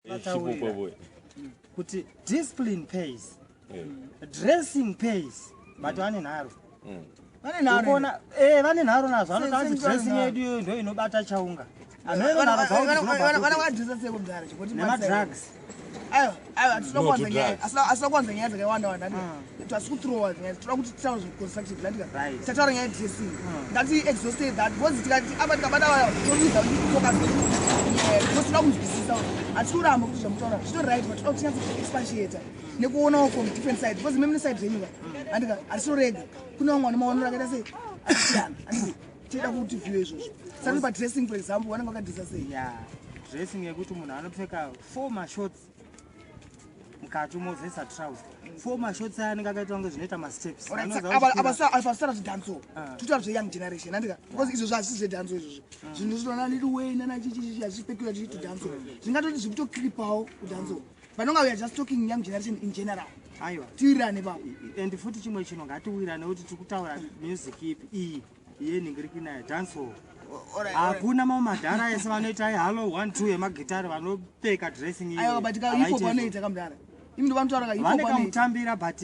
Vataurira kuti discipline pays, dressing pays, but vane nharo. Vane nharo. Ukuona, vane nharo nazvo. Vanoti hanzi Vane dressing nharo. yedu iyoyo ndo inobata chaunga. Hameno nharo dzavo kuti dzinobva kupi. Vana sei kumudhara chikuti Nemadrugs. Aiwa, aiwa, hatisina No to kuwanza nyaya. drugs. Asina kuwanza nyaya dzakawanda wanda. Hasi kuthrowa nyaya, toda kuti titaure zveconstructive, andika? Tataura nyaya yedressing, ngati exhausted that, because tikati apa tikabata vaya, toluza focus nyaya, because toda kunzwisisa. Hatisi kuramba kuti zvamutaura zvito right, but toda kuti tinyatso expatiate nekuonawo from different side, because imi mune side renyu ka, andika? Hatisitorega, kune vamwe vane maonero akaita sei, akasiyana, anditi? Tinoda kuti view izvozvo. Saka padressing, for example, vanenge vakadressa sei? Ya, dressing yekuti munhu anopfeka four mashorts mukati, umozoisa trouser, four mashorts aya anenge akaita kunge zvinoita masteps. Apa sara zvedancehall, tutaura zveyoung generation, andika? Because izvozvo hazvisi zvedancehall izvozvo. Zvinhu zvinona Lil Wayne nana chichichi hazvispekula tichiti dancehall, zvingatoti zviri kutokripawo kudancehall, but nonga we are just talking young generation in general. Aiwa. Tiwirirane papo. And futi chimwe chinhu, ngatiwirane kuti tiri kutaura music ipi, iyi yenhingirikinayo dancehall. Hakuna mamwe madhara ese vanoita hello one two yemagitari vanopfeka dressing iyi. Aiwa, but ka hip hop vanoita kamudhara, imi ndo vanotaura ka hip hop Vane vanoita. kamutambira, but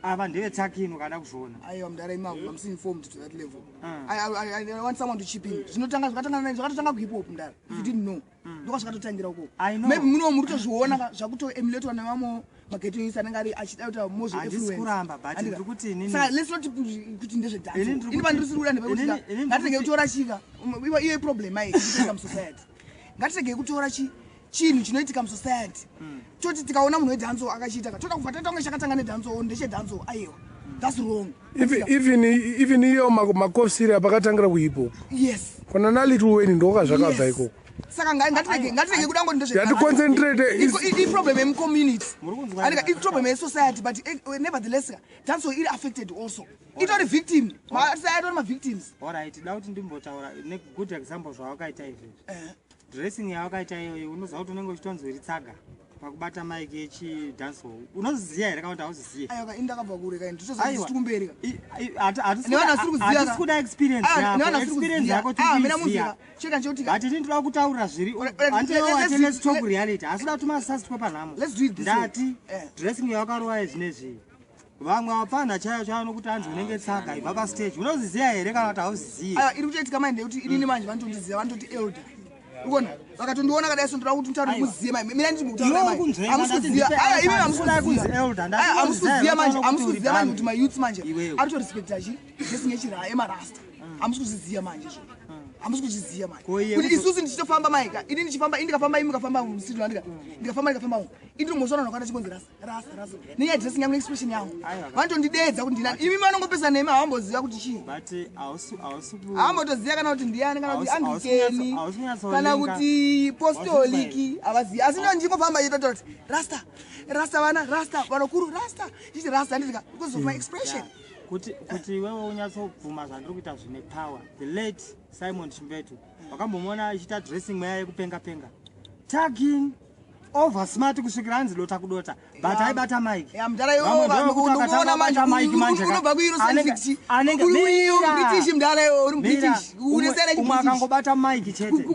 ava ndevetsakino kana kuzviona. Aiwa mudhara, imi hamusi informed to that level. I want someone to chip in. Zvinotanga zvakatanga, zvakatotanga kuhip hop, mudhara, if you didn't know, ndokwa zvakatotangira ukoko. I know. Maybe muno muri kutozviona ka, zvakutoemulatwa nevamwe maghetto youths anenge ari achida kuita mozvo. Handisi kuramba, but ndiri kuti Saka let's not kuti ndezvedance. Inini ndiri Ini pandiri kuda ndepekuti Inini ndiri ngatirege kutora chika iyo iproblem ai inoitika musociety. Ngatiregei kutora chinhu chinoitika musociety, toti tikaona munhu wedancehall akachiita ka, toda kubva taita kunge chakatanga nedancehall, ndechedance. Aiwa, that's wrong. Even iyo makofsiri apakatangira kuhip hop, kuna naLil Wayne, ndoka zvakabva ikoko. Saka ngatirege kuda ngoti ndezve Yaticoncentrate Iproblem yemucommunity. Muri kunzwa Andika here? Iproblem yesociety, but nevertheless ka, dancehall iri affected also, itori victim. Atori mavictims. Alright, da kuti ndimbotaura negood example zvawakaita izvezvi. Dressing yawakaita iyoyo, unoziva kuti unenge uchitonzi uri tsaga pakubata mic yechidancehall? Unoziziya here kana kuti hauziziye? Aiwa, ini ndakabva kure kaini. Aiwa. Titokumberi ka. Hatisi Nevanhu vasiri kuziva hatisi kuda experience Ah, yako. nevanhu vasiri Experience kuziva. yako Ah, mina tiri kuiziya. munzira cheka nchekuti But ini ndoda kutaura zviri Alright, handiwati. Let's talk reality, asi da kuti masasi panhamo. Let's do it this way. Ndati dressing yawakarova yezvinezvi, vamwe vapfanha chaiyo chaiyo nokuti hanzi unenge tsaga ibva pastage. Unoziziya here kana kuti hauziziye? Aiwa, iri kutoitika manje ndekuti inini manje vanotondiziva, vanototi elder, ukona? Vakatondiona kadai so, ndoda kuti mutaure muzive mai mina. Iwe uri kunzvenga, Hamusi ndati kuziva. ndipe Aiwa, imi answer. hamusi Ndikuda kunzi kuziva. elder, ndati Aiwa, hamusi unoziva kuziva here manje, kuti hamusi uri kuziva manje bhami. kuti mayouths manje Iwewe. ari kutorespecta chi dressing yechira yemarasta. Hamusi kuzviziva manje izvozvo, hamusi kuzviziva manje. Ko iye Kuti isusu ndichitofamba maika, ini ndichifamba, ini ndikafamba, imi mukafamba musitiro, andika ndikafamba, ndikafamba umu, ini ndinombosona nakwana chingonzi rasta, rasta, rasta, nenyaya dressing yangu neexpression yangu. Aiwa. Vanotondidedza kuti ndinani. Imi vanongopesa nemi, havamboziva kuti chii. But hausi Havambotoziva kana kuti ndiani, kana kuti Anglikeni, hausi kunyatsolinga. kana kuti postoliki, havazivi. Asi ndo ndingofamba ichitotaura kuti rasta, rasta, vana rasta, vanokuru rasta, chichi rasta, handitika? Because of my expression. Kuti iwewe unyatsobvuma zvandiri kuita zvine power, the late Simon Chimbetu, wakambomuona achiita dressing mweya yekupenga penga, tucking over smart, kusvikira anzi dota kudota, but aibata mic. Ya mudhara, Vamwe ndevekuti akatanga ndikuona manje kubata mic manje unobva kuEurocentric. Mira. British, mudhara, iwe uri Mira, muBritish, une umwe akangobata mic chete.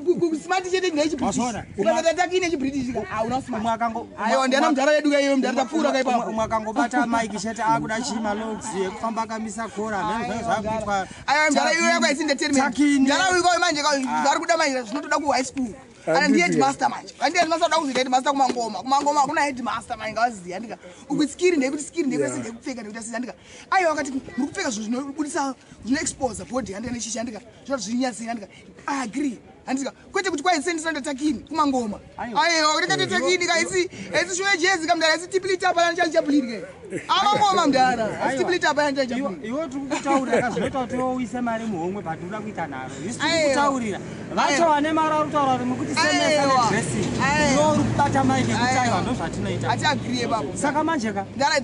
Smart chete ndechiBritish. Wasona. Ukasati takine chiBritish ka, hauna smart. Umwe akango Aiwa, ndiana mudhara yedu ka iyo, mudhara, tapfuura ka ipapo. Umwe akangobata mic chete, akuda chima logs ekufamba akamisa kora, mheno zvinenge zvakuitwa. Aiwa mudhara, iyo yako haisi entertainment. Tucking. Mudhara, uyu kwayo manje zvari kuda manje, zvinotoda ku high school. Kana ndi headmaster manje, kandi headmaster uda kuzoita headmaster kumangoma. Kumangoma hakuna headmaster manje, ngavaziziya, andika? Uku skill ndeyekuti skill ndeyekuti ndeyekupfeka, ndeyekuti asi, andika? Aiwa, wakati muri kupfeka zvinhu zvinobudisa, zvinoexpose body, andika? Nechichi, andika? Zvinoti zvirinyadzisei, andika? I agree, andika? Kwete kuti kwaisendisa ndotakini kumangoma. Aiwa. Aiwa, kuti katotakini kaisi aisi shuwe jezi kamudhara, aisi tiplitapa yanchachapuliri ke amangoma, mudhara, aisi tiplitapa yanchachapuliri. Iwe tiri kukutaurira ka, zvinoita kuti iwe uise mari muhomwe, but unoda kuita nharo. Isi tiri Aiwa. kukutaurira vacho vane mari vari kutaura kuti mukuti semesa Aiwa. nedressing. Aiwa. Iwe uri kubata mic ekuti Aiwa. aiwa, ndo zvatinoita. Ati agree ipapo. Saka manje ka Ndara,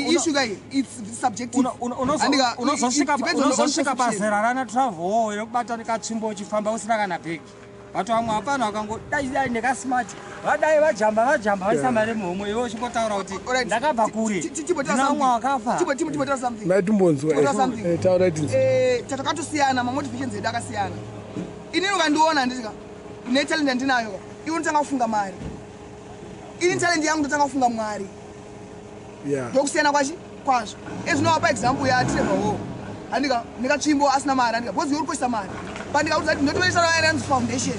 issue kai, it's subjective. Andika, it depends on your own unozosvika perception. pazera rana travel rekubata nekatsvimbo uchifamba usina kana bhegi, but vamwe hapana vakangodai dai nekasmart, vadai vajamba, vajamba, vaisa mari muhomwe, iwe uchingotaura kuti Alright. ndakabva kure. Timbotaura Ndina umwe something. wakafa. Timbotaura something. Maitimbonzwa. Timbotaura something. Taura tinzwa. Takatosiyana, mamotivations edu akasiyana. Inini ukandiona, handitika, netalent yandinayo ka. Iwe unotanga kufunga mari. Ini talent yangu ndotanga kufunga Mwari. Ndokusiyana kwachi kwazvo. Ezvinovapa example yaTrevor Hall. Handika ndikatsvimbo asina mari, handika, because iwe uri kukoshesa mari. But ndikakuudza kuti ndotoisa yanzi foundation.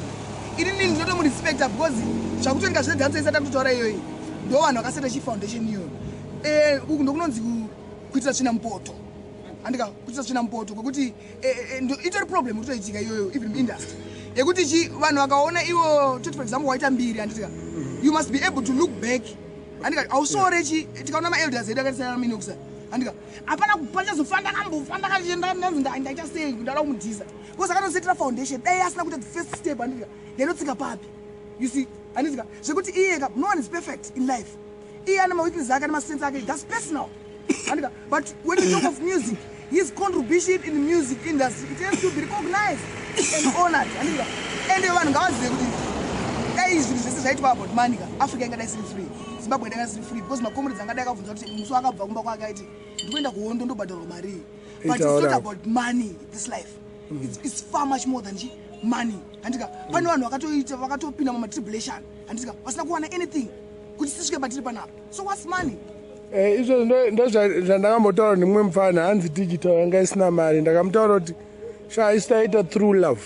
Ini nini ndinotomurespecta because zvakutonika zvedance isati akutotaura iyoyi. Ndo vanhu vakaseta chi foundation iyoyo. Uku ndokunonzi kuitira tsvina mupoto. Handika kuitira tsvina mupoto kwekuti itori problem kutoitika iyoyo even muindustry. Yekuti chi vanhu vakaona iwo, toti for example waita mbiri, handitika, you must be able to look back, handika. Hausore chi tikaona maelders edu akatisana minokusa, handika, hapana pachazofa ndakambofa ndakachienda ndanzi ndaita sei, ndada kumudhisa because akatosetera foundation. Dai asina kuita the first step, handika, ndainotsika papi? You see, handitika, zvekuti iye ka, no one is perfect in life. Iye ane maweakness ake, ane mastrengths ake, that's personal, handika. But when you talk of music, his contribution in the music industry, it has to be recognized and honored, handika. Ende vanhu ngavazive kuti dai zvinhu zvese zvaitwa about money ka, Africa ingadai isiri free, Zimbabwe ingadai isiri free, because macomrades angadai akabvunza kuti musi wakabva kumba kwake aiti ndikuenda kuhondo, ndobhadharwa mari. But it's not about money, this life. It's far much more than chi money, handika. Pane vanhu vakatoita, vakatopinda mumatribulation, handika, vasina kuwana anything kuti tisvike patiri panapa. So what's money? Izvozvo ndo zvandakambotaura nemumwe mufana, hanzi digital yanga isina mari. Ndakamutaura kuti sha, isi taita through love.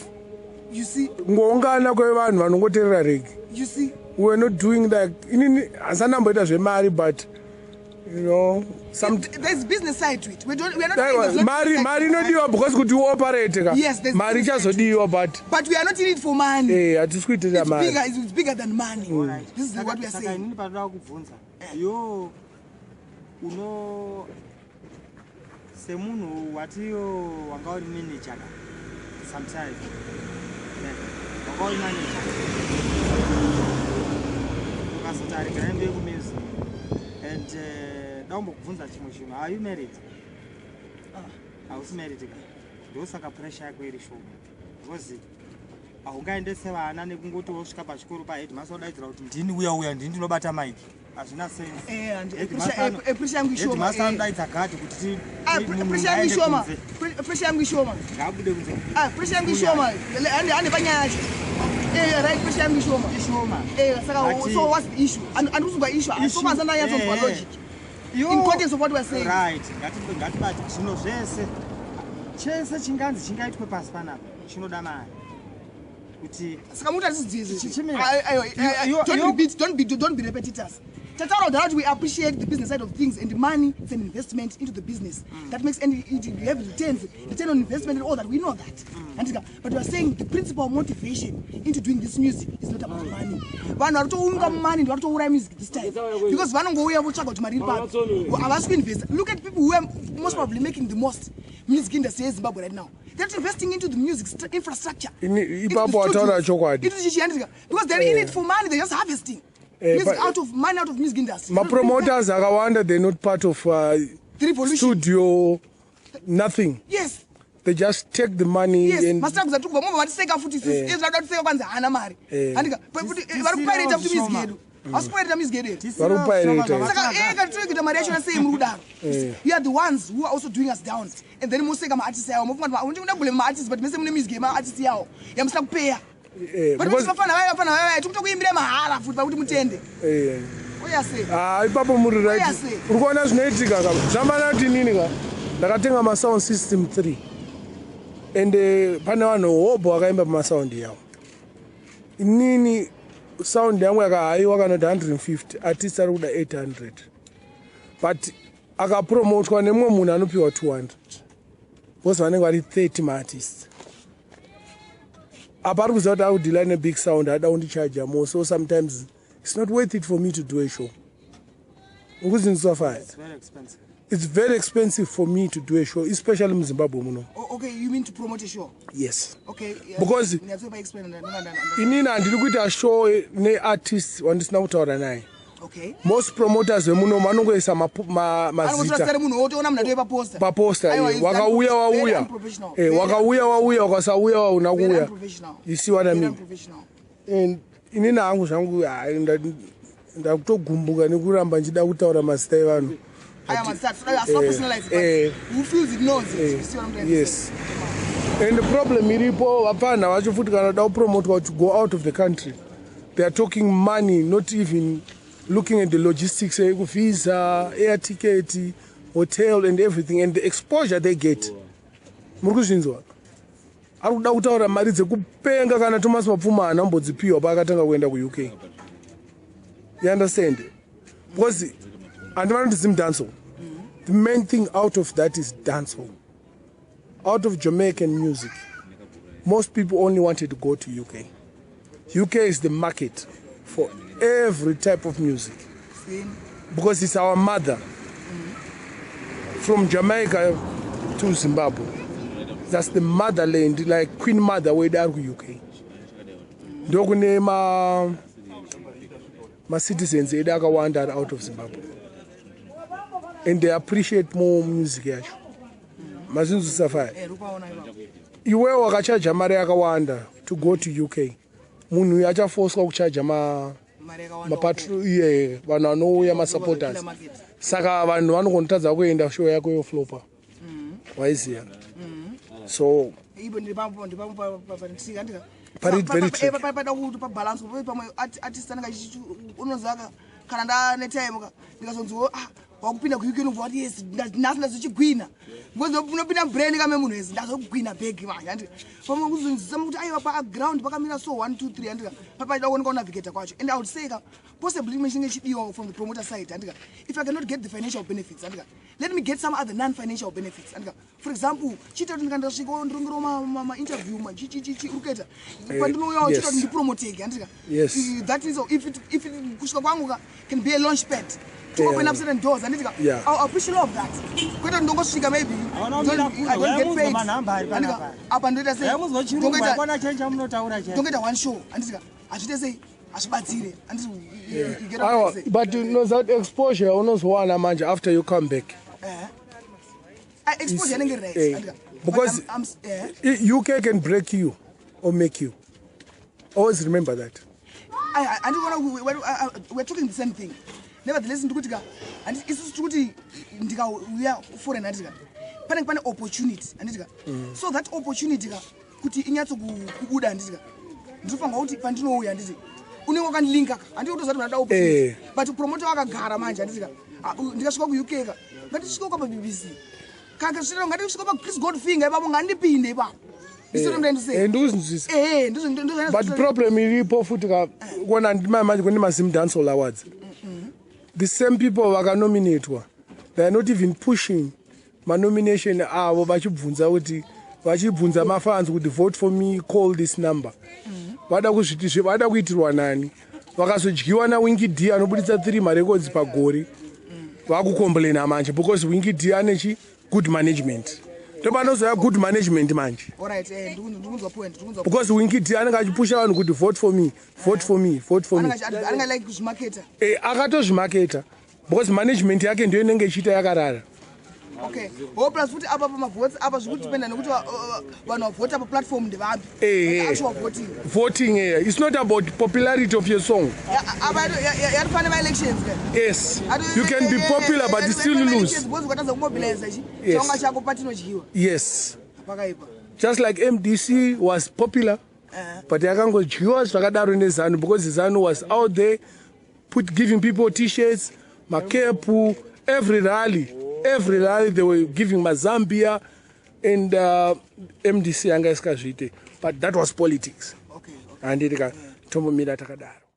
You see? Kungoungana kwevanhu vanongoteerera reggae. You see? We were not doing like inini handisati ndamboita zvemari, but you know some There's business side to it. We are not saying there's not mari business mari side. Inodiwa because kuti uoperate ka. Yes, there's mari business side. Ichazodiwa, but But we are not in it for money. Hatisi kuitira It's mari. bigger, it's bigger than money. This is what we are Saka saying. inini patoda kubvunza yo, uno semunhu watiyo wanga uri manager ka sometime. Yeah, wanga uri manager, ukazoti aregerai ndiye kumusic and daumbokubvunza chimwe chinhu. Are you married? Hausi married ka, ndosaka pressure yako iri shoma, because haungaendese vana nekungoti wosvika pachikoro paheadmaster wodaidzira kuti ndini uya uya, ndini ndinobata mic. Hazvina sense. Pressure yangu ishoma. Headmaster anodaidza gadhi kuti Ah, munhu pressure yangu ngaende ishoma. kunze. Pressure yangu ishoma. Ngaabude kunze. Ah, pressure yangu ishoma. Hande panyaya yacho. Right, pressure yangu ishoma. Ishoma. Saka so what's the issue? And andikuzwa issue. So far sandanyatsodzwa logic. In context of what we are saying. Right, ngatibate zvino zvese, chese chinganzi chingaitwe pasi panapa chinoda mari kuti Saka muti hatisidzidzisi. Chichimira. Don't repeat, don't be repetitors. Tataura that we appreciate the business side of things, and money is an investment into the business that makes any it, you have returns, return on investment and all that. We know that. And, but we are saying the principal motivation into doing this music is not about money. Vanhu vari kutounga money ndo vari kutouraya music this time because vanongouya votsvaga kuti mari iri papi, havasi kuinvesta. Look at people who are most probably making the most music industry yeZimbabwe right now. They're not investing into the music infrastructure. Ipapo wataura chokwadi. Into chichiandika because they're in it for money. They're just harvesting music out of money, out of music industry. Mapromoters akawanda, they're not part of The revolution. studio, nothing. They just take the money and Mastruggles atiri kubva, mobva vatiseka futi isusu. Izvi vakutiseka kwanzi haana mari. Handika vari kupaireta futi music yedu. Havasi kupaireta music yedu here? Vari kupaireta. Saka kana tiri mari yachona sei muri kudaro? You are the ones who are also doing us down and then moseka maartist yawo, mofunga kuti ndikuda kublame maartist, but mese mune music yemaartist yawo yamusina kupeya. But vafana vaya, vafana vaya, tikuta kuimbira mahara futi pakuti mutende. Oya sei? Ah, ipapo muri right. Oya sei? Uri kuona zvinoitika ka, zvamana kuti inini ka ndakatenga masound system 3 and pane vanhu hobho vakaimba pamasound yawo. Inini sound yangu yakahaiwa kana kuti 150, artist ari kuda 800, but akapromotwa nemumwe munhu anopiwa 200 because vanenge vari 30 maartists. Apa ari kuziva kuti akudeala nebig sound, ada kundichaja more, so sometimes it's not worth it for me to do a show. Ukuzinziswa fire. It's very expensive. It's very expensive for me to do a show, especially muZimbabwe muno. Oh, okay, you mean to promote a show? Yes. Okay, yeah. Because Nyatsopa explain inini handiri kuita show neartist wandisina kutaura naye. Most promoters vemuno vanongoisa Anongotora mazita munhu wotoona munhu atove paposter. Paposter. Aiwa, Wakauya, very wauya. unprofessional. Wakauya, wauya, wakasauya, wauna Very kuuya. unprofessional. You see what I Very mean? unprofessional. And inini hangu zvangu, hai, ndakutogumbuka nekuramba nchida kutaura mazita evanhu. Aya mazita asina personalize, but who feels it knows it. You see what I'm trying to say? And the problem iripo, vapfanha vacho futi kana da kupromotwa to go out of the country. They are talking money, not even looking at the logistics, visa, air ticket, hotel and everything, and the exposure they get. Muri kuzvinzwa? Ari kuda kutaura mari dzekupenga. Kana Thomas Mapfuma haana kumbodzipiwa paakatanga kuenda kuUK, you understand? Because handivana kuti Zim dancehall, the main thing out of that is dancehall. Out of Jamaican music, most people only wanted to go to UK. UK is the market for every type of music. Same. Because it's our mother. From Jamaica to Zimbabwe, that's the motherland, like Queen Mother wedu ari kuUK. Ndokune ma-citizens edu akawanda ari out of Zimbabwe, and they appreciate more music yacho. Mazinzwisisa faya? Eh, rupaona ipapo. Iwewe wakachaja mari yakawanda to go to UK, munhu uyu achafoswa kuchaja mari yakawanda. Mapatro iye, vanhu vanouya, masupporters. Market. Saka vanhu vanogonotadza kuenda, show yako yoflopa, waiziya? So Ipo ndiri pantsika andika. Pari very tricky. Pada kuti pabalance pamwe artist anenge achichi unoziva kana ndane time ka, ndikazonziwo, ah, wakupinda kuUK, unobva wati, "Yes, nhasi ndazochigwina," because unopinda mubrain kame munhu wese, "Ndazogwina bhegi manje," andika. Pamwe kuzonzisa kuti aiwa, paground pakamira so, 1 2 3, andika, papaida kuoneka kunavigata kwacho. And I would say ka, possibly imwe chinenge chidiwa from the promoter side, andika, if I cannot get the financial benefits, andika, let me get some other non-financial benefits, andika. For example, chiita kuti ndikandasvika ndirongerewo mainterview machichichichi uri kuita pandinouyawo, chiita kuti ndipromoteke, andika. That is if it kusvika kwangu ka can be a launch pad to open up certain doors, anditika. I'll appreciate all of that, kwete kuti ndongosvika maybe Hauna kumira kure, I don't get wayamuzwa paid. manhamba ari Andika, panapa. apa ndoita sei? Yamuzwa chirungu. Hakwana chenja munotaura che. Ndongoita one show, anditika, hazviite sei, hazvibatsire, anditi? You get what I'm Aiwa, saying? But unoziva kuti exposure unozowana manje after you come back. Ah, exposure inenge right, andika. But UK can break you or make you. Always remember that. Andikuona we're talking the same thing. Nevertheless, ndikuti ka, isusu tiri kuti ndikauya foreign, handiti ka, panenge pane opportunity, handiti ka? So that opportunity ka, kuti inyatso kubuda, handiti ka, ndinofanirwa kuti pandinouya, handiti, unenge wakandilinka ka, handiti, kutoziva kuti ndada opportunity. But promoter wakagara manje, handiti ka, ndikasvika kuUK ka, ngatisvike kwa paBBC kaka, ngatisvike paChris Goldfinger ipapo, ngandipinde ipapo. Eh, ndikuzinzwisisa. Ehe, ndizvo. But problem iripo futi ka, kuona ndimai manje kune maZim Dancehall Awards, the same people vakanominatwa, they are not even pushing manomination avo, vachibvunza kuti, vachibvunza mafans kuti, "Vote for me, call this number." Vada kuzviti vada kuitirwa nani? Vakazodyiwa naWinky D anobuditsa 3 marecords pagore, vakucomplaina manje because Winky D anechi good management. Ndopanozoya good management manje. Alright, ndikunzwa point, ndikunzwa. Because Winky D anenge achipusha vanhu kuti, "Vote for me, vote for me, vote for me." Anenge like kuzvimaketa. Eh, akatozvimaketa because management yake ndiyo inenge ichiita yakarara. Okay, ho, plus futi apa pamavotes apa zvikudependa nekuti vanhu vavhota paplatform ndevapi. Actual voting. Voting, it's not about popularity of your song. Apa yati pane maelections ka. Yes, you can be popular but still lose. Because ukatadza kumobiliza chi chaunga chako, patinodyiwa. Pakaipa. Just like MDC was popular, but yakangodyiwa zvakadaro neZANU, because ZANU was out there put giving people T-shirts, makepu, every rally, every rally they were giving mazambia, and MDC yanga isikazviite, but that was politics. Handiti ka? Tombomira takadaro.